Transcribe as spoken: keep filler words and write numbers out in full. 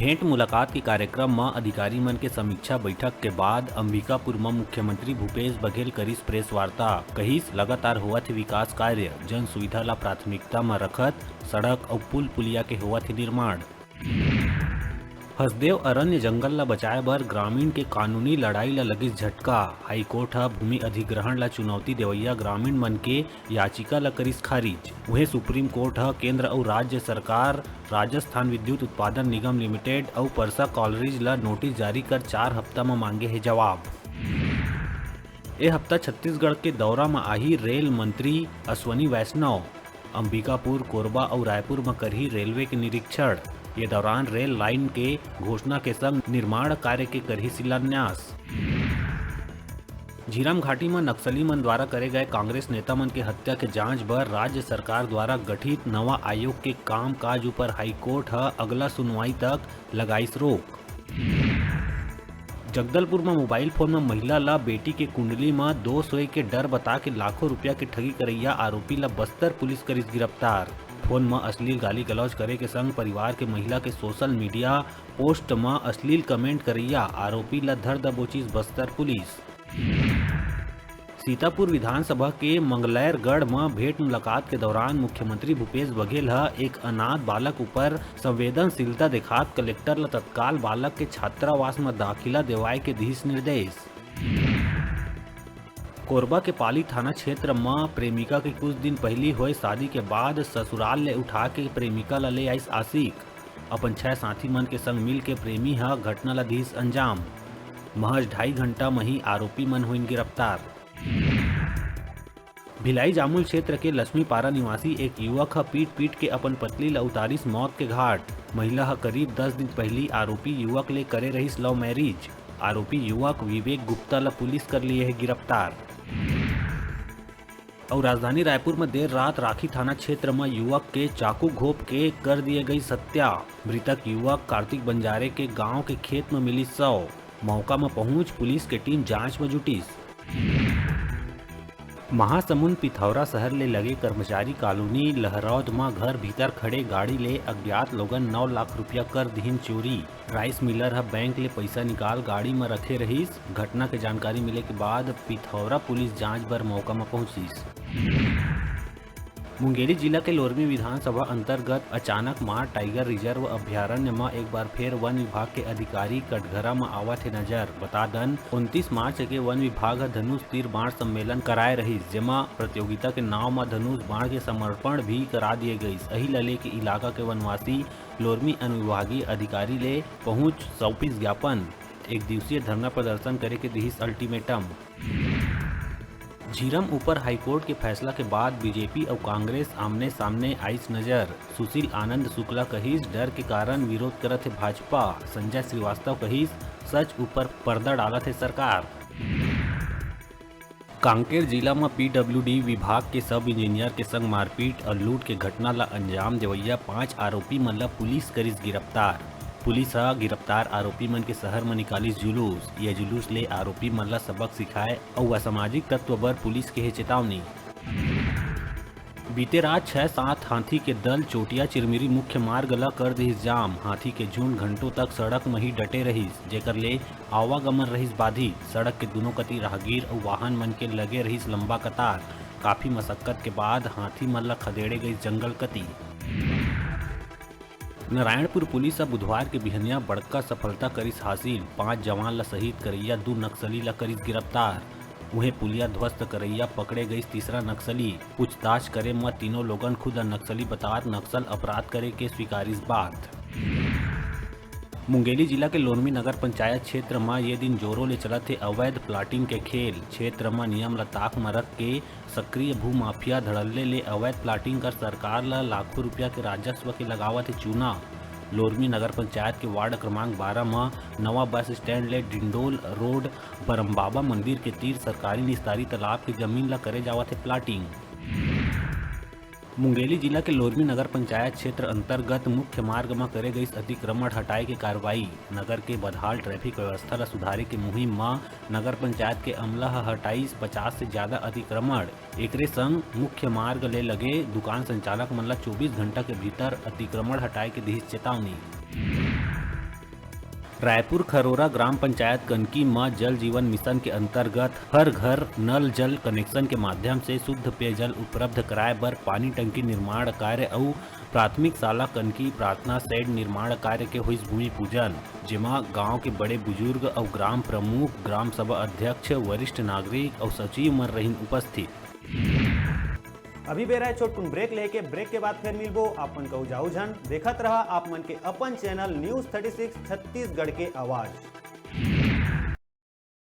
भेंट मुलाकात के कार्यक्रम म अधिकारी मन के समीक्षा बैठक के बाद अंबिकापुर म मुख्यमंत्री भूपेश बघेल करिस प्रेस वार्ता। कहिस, लगातार होवत हे विकास कार्य, जन सुविधा ला प्राथमिकता म रखत सड़क अउ पुल पुलिया के होवत हे निर्माण। हसदेव अरण्य जंगल ला बचाए बर ग्रामीण के कानूनी लड़ाई ला लगिस झटका। हाईकोर्ट ह भूमि अधिग्रहण ला चुनौती देवइया ग्रामीण मन के याचिका ला करिस खारिज। उहें, सुप्रीम कोर्ट ह केंद्र अउ राज्य सरकार राजस्थान विद्युत उत्पादन निगम लिमिटेड अउ परसा कॉलरिज ला नोटिस जारी कर चार हफ्ता म मांगे हे जवाब। ए हफ्ता छत्तीसगढ़ के दौरा म आही रेल मंत्री अश्वनी वैष्णव। अंबिकापुर, कोरबा अउ रायपुर म करही रेलवे के निरीक्षण। ये दौरान रेल लाइन के घोषणा के संग निर्माण कार्य के करही शिलान्यास। झीरम घाटी म नक्सली मन द्वारा करे गए कांग्रेस नेता मन के हत्या के जांच बर राज्य सरकार द्वारा गठित नवा आयोग के कामकाज उपर हाईकोर्ट ह अगला सुनवाई तक लगाइस रोक। जगदलपुर म मोबाइल फोन म महिला ला बेटी के कुंडली म दोष होए के डर बता के लाखों रुपया के ठगी करइया आरोपी ला बस्तर पुलिस करिस गिरफ्तार। फोन म अश्लील गाली गलौज करे के संग परिवार के महिला के सोशल मीडिया पोस्ट म अश्लील कमेंट करइया आरोपी ला धर दबोचिस बस्तर पुलिस। सीतापुर विधानसभा के मंगलैरगढ़ म भेंट मुलाकात के दौरान मुख्यमंत्री भूपेश बघेल ह एक अनाथ बालक ऊपर संवेदनशीलता देखात कलेक्टर ल तत्काल बालक के छात्रावास म दाखिला देवाए के दिस निर्देश। कोरबा के पाली थाना क्षेत्र म प्रेमिका के कुछ दिन पहिली होए शादी के बाद ससुराल ले उठा के प्रेमिका ल ले आइस आशिक। अपन छह साथी मन के संग मिल के प्रेमी ह घटना ल दिस अंजाम। महज ढाई घंटा म ही आरोपी मन होइन गिरफ्तार। भिलाई जामुल क्षेत्र के लक्ष्मीपारा निवासी एक युवक ह पीट-पीट के अपन पत्नी ल उतारिस मौत के घाट। महिला ह करीब दस दिन पहिली आरोपी युवक ले करे रहिस लव मैरिज। आरोपी युवक विवेक गुप्ता ल पुलिस कर लिए हे गिरफ्तार। अउ राजधानी रायपुर म देर रात राखी थाना क्षेत्र म युवक के चाकू घोप के कर दिए गई हत्या। मृतक युवक कार्तिक बंजारे के गांव के खेत म मिलिस शव। मौका म पहुंच पुलिस के टीम जांच म जुटिस। महासमुंद पिथौरा शहर ले लगे कर्मचारी कॉलोनी लहरौद म घर भीतर खड़े गाड़ी ले अज्ञात लोगन नौ लाख रुपया कर दिहिन चोरी। राइस मिलर ह बैंक ले पइसा निकाल गाड़ी म रखे रहिस। घटना के जानकारी मिले के बाद पिथौरा पुलिस जांच बर मौका म पहुंचिस। मुंगेली जिला के लोरमी विधानसभा अंतर्गत अचानक मार टाइगर रिजर्व अभ्यारण्य म एक बार फेर वन विभाग के अधिकारी कटघरा म आवत हे नजर। बता दन, उनतीस मार्च के वन विभाग ह धनुष तीर बाण सम्मेलन कराए रहिस, जेमा प्रतियोगिता के नाव म धनुष बाण के समर्पण भी करा दिए गइस। अही ल लेके इलाका के वनवासी लोरमी अनुविभागीय अधिकारी ले पहुंच सौंपिस ज्ञापन। एक दिवसीय धरना प्रदर्शन करे के दिहिस अल्टीमेटम। झीरम ऊपर हाईकोर्ट के फैसला के बाद बीजेपी अउ कांग्रेस आमने-सामने आइस नजर। सुशील आनंद शुक्ला कहिस, डर के कारण विरोध करत हे भाजपा। संजय श्रीवास्तव कहिस, सच ऊपर पर्दा डालत हे सरकार। कांकेर जिला म पीडब्ल्यूडी विभाग के सब इंजीनियर के संग मारपीट अउ लूट के घटना ल अंजाम देवइया पांच आरोपी मन ल पुलिस करिस गिरफ्तार। पुलिस ह गिरफ्तार आरोपी मन के शहर म निकालिस जुलूस। ये जुलूस ले आरोपी मन ल सबक सिखाए अउ असामाजिक तत्व बर पुलिस के हे चेतावनी। बीते रात छह सात हाथी के दल चोटिया चिरमिरी मुख्य मार्ग ल कर दिस जाम। हाथी के झुंड घंटों तक सड़क म ही डटे रहिस, जेकर ले आवागमन रहिस बाधित। सड़क के दूनों कति राहगीर अउ वाहन मन के लगे रहिस लंबा कतार। काफी मशक्कत के बाद हाथी मन ल खदेड़े गइस जंगल कति। नारायणपुर पुलिस ह बुधवार के बिहनिया बड़का सफलता करिस हासिल। पांच जवान ल शहीद करइया दू नक्सली ल करिस गिरफ्तार। उहें, पुलिया ध्वस्त करइया पकड़े गइस तीसरा नक्सली। पूछताछ करे म तीनों लोगन खुद ल नक्सली बतात नक्सल अपराध करे के स्वीकारिस बात। मुंगेली जिला के लोरमी नगर पंचायत क्षेत्र म ये दिन जोरों ले चलत हे अवैध प्लाटिंग के खेल। क्षेत्र म नियम ल ताक म रख के सक्रिय भूमाफिया धड़ल्ले ले अवैध प्लाटिंग कर सरकार ल लाखों रुपया के राजस्व के लगावत हे चूना। लोरमी नगर पंचायत के वार्ड क्रमांक बारह म नवा बस स्टैंड ले डिंडोल रोड बरमबाबा मंदिर के तीर सरकारी निस्तारी तालाब के जमीन ल करे जावत हे प्लाटिंग। मुंगेली जिला के लोरमी नगर पंचायत क्षेत्र अंतर्गत मुख्य मार्ग म करे गइस अतिक्रमण हटाए के कार्रवाई। नगर के बदहाल ट्रैफिक व्यवस्था ल सुधारे के मुहिम म नगर पंचायत के अमला ह हटाइस पचास से ज्यादा अतिक्रमण। एकरे संग मुख्य मार्ग ले लगे दुकान संचालक मन ल चौबीस घंटा के भीतर अतिक्रमण हटाए के दिहिस चेतावनी। रायपुर खरोरा ग्राम पंचायत कनकी म जल जीवन मिशन के अंतर्गत हर घर नल जल कनेक्शन के माध्यम से शुद्ध पेयजल उपलब्ध कराए बर पानी टंकी निर्माण कार्य अउ प्राथमिक शाला कनकी प्रार्थना शेड निर्माण कार्य के होइस भूमि पूजन, जेमा गांव के बड़े बुजुर्ग अउ ग्राम प्रमुख, ग्राम सभा अध्यक्ष, वरिष्ठ नागरिक अउ सचिव मन रहिन उपस्थित। अभी बेरा है छोटकुन ब्रेक लेके, ब्रेक के बाद फिर मिलबो। आप मन कहू जाऊ झन, देखत रहा आप मन के अपन channel news thirty six Chhattisgarh के आवाज।